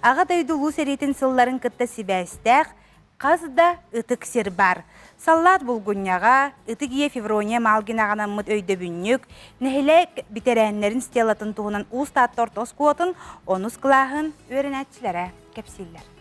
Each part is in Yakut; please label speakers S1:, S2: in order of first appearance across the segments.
S1: Аҕа дойду Улуу сэриитин сылларын кытта сибээстээх хас да ытык сир баар. Саллаат булгунньаҕа, Ытык Ийэ Феврония Малгинаҕа анаммыт өйдөбүнньүк, нэһилиэк бэтэрээннэрин стелатын туһунан Уус Таатта орто оскуолатын онус кылааһын үөрэнээччилэрэ кэпсииллэр.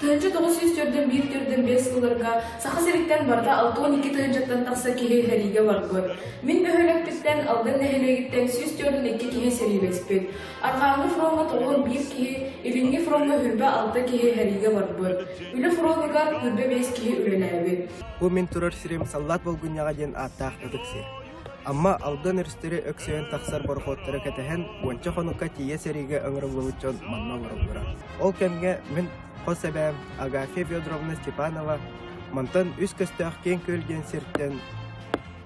S2: 1941 төрдүн биэс сылларга Саха сириттэн барыта 62 тыһыынчаттан тахса киһи сэриигэ барбыт. Мин бөһүөлэкпиттэн Алдан нэһилиэгиттэн 142 киһи сэриилэспит. Арҕааҥҥы фроҥҥа 91 киһи, Илиҥҥи фроҥҥа 26 киһи сэриигэ барбыт. Үлэ фронугар 25 киһи үлэлээбит.
S3: Бу мин турар сирим Саллаат Булгунньаҕа диэн ааттаах ытык сир. Амма Алдан өрүстэри өксөйөн тахсар борохуоттары кэтэһэн, уонча хонукка тиийэ сэриигэ ыҥырыллыбыт дьон манна олороллоро. Ол кэмҥэ мин хос эбээм Агафья Федоровна Степанова мантан үс көстөөх Киэҥ Күөл диэн сиртэн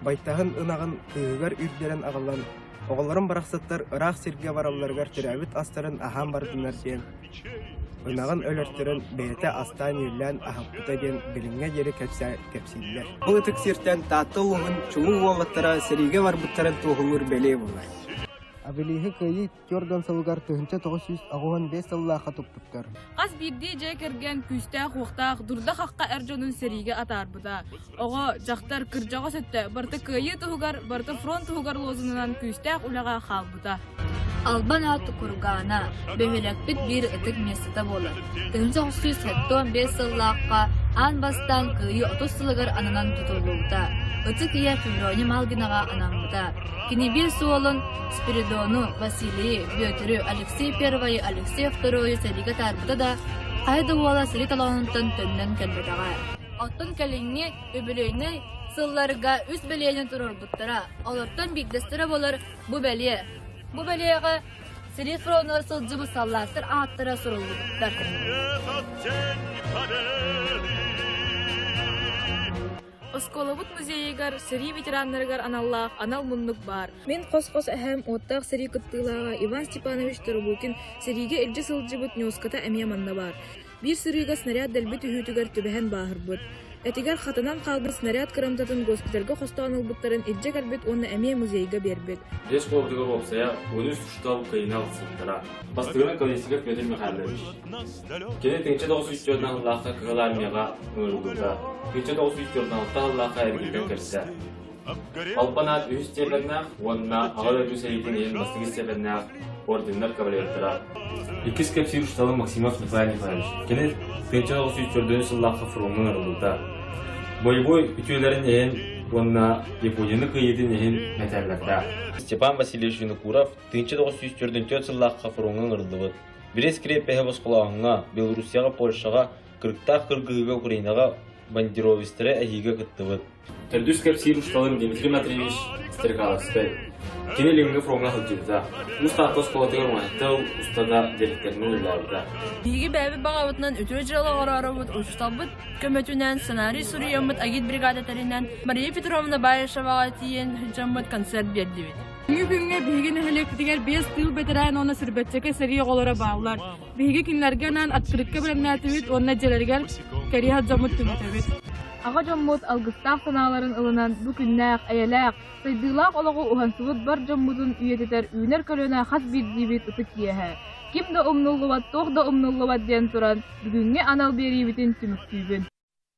S3: байтаһын ынаҕын кыыһыгар үүрдэрэн аҕалан, оҕолорум барахсаттар ыраах сиргэ баралларыгар төрөөбүт астарын аһаан бардыннар диэн ынаҕын өлөртөрөн бэйэтэ астаан-үөллээн аһаппыта диэн билиҥҥэ диэри кэпсииллэр. Бу ытык сиртэн Таатта улууһун чулуу уолаттара сэриигэ барбыттарын туоһулуур бэлиэ буолар. Обелиһы Кыайыы түөрт сылыгар 1985 сыллаахха туппуттар.
S2: Хас биирдии дьиэ кэргэн күүстээх-уохтаах, дурда-хахха эр дьонун сэриигэ атаарбыта. Оҕо, дьахтар, кырдьаҕас өттө барыта кыайыы туһугар, барыта фронт туһугар лозунунан күүстээх үлэҕэ хаалбыта.
S4: Албан аат Кургаана бөһүөлэкпит биир ытык миэстэтэ буолар. 1975 сыллаахха аан бастаан Кыайыы 30 сылыгар ананан тутуллубута. Ытык ийэ Феврония Малгинаҕа анаммыта. Кини биир суолун Спиридону, Василийы, Бүөтүрү, Алексей Первайы, Алексей Второйу сэриигэ атаарбыта да, хайа да уола сэрии толоонуттан төннөн кэлбэтэҕэ. Оттон кэлиҥҥи үбүлүөйнэй сылларга үс бэлиэни туруорбуттара. Олортон биирдэстэрэ буолар бу бэлиэ. Бу бэлиэҕэ сэрии фронугар сылдьыбыт саллааттар ааттара суруллубуттар.
S2: Оскуолабыт музейыгар сэрии ветераннарыгар аналлаах анал муннук баар. Мин хос-хос эһээм уоттаах сэрии кыттыылааҕа Иван Степанович Тарабукин сэриигэ илдьэ сылдьыбыт ньуоската эмиэ манна баар. Биир сырыыга снаряд дэлби түһүүтүгэр түбэһэн бааһырбыт. Этигэр хатанан хаалбыт снаряд кырамтатын госпитальга хостоон ылбыттарын илдьэ кэлбит уонна эмиэ музейга биэрбит.
S5: Дьиэ школатыгар уопсайа 13 учуутал кыайыыны ылсыбыттара. Бастыҥынан Колесников Петр Михайлович. Кини 1904 сыллаахха Кыһыл Армияҕа ыҥырыллыбыта. 1946 сыллаахха эргиллэн кэлбитэ. Албан аат үһүс степеннээх уонна Аҕа дойду сэриитин иһин бастакы степеннээх орденнар кавалердара. Иккис кэпсиир учууталым Максимов Николай Николаевич. Кини 1904 сыллаахха фроҥҥа ыҥырыллыбыта. Бойобуой үтүөлэрин иһин уонна Японияны кыайыытын иһин мэтээллэрдээх. Степан Васильевич Винокуров 1944 сыллаахха фроҥҥа ыҥырыллыбыт. Брест крепоһы босхолооһуҥҥа, Белоруссияҕа, Польшаҕа, кырыктаах кыргыһыыга Украинаҕа бандеровецтары эһиигэ кыттыбыт. Төрдүс кэпсиир учууталым Дмитрий Матвеевич Стрекаловскай. Кини Илиҥҥи фроҥҥа сылдьыбыта. Уус Таатта оскуолатыгар уҥаһыттал устата дириэктэринэн үлэлээбитэ.
S4: Биһиги бэйэбит баҕабытынан үтүө дьыала оҥороорубут учууталбыт көмөтүнэн сценарий суруйаммыт агитбригада тэринэн Мария Петровна Баишеваҕа тиийэн сылдьаммыт концерт биэрдибит.
S2: Бүгүҥҥү күҥҥэ биһиги нэһилиэкпитигэр биэс тыыл бэтэрээн уонна сүүрбэччэкэ сэрии оҕолоро бааллар. Биһиги кинилэргэ анаан открытка бэлэмнээтибит уонна дьиэлэригэр кэрийэ дьоммут түҥэтэбит. Аҕа дьоммут алгыстаах санааларын ылынан бу күннээх, эйэлээх, сайдыылаах олоҕу уһансыбыт бар дьоммутун үйэтитэр үүнэр көлүөнэ хас биирдиибит ытык иэһэ. Ким да умнуллубат, туох да умнуллубат диэн туран, бүгүҥҥү анал биэриибитин түмүктүүбүн.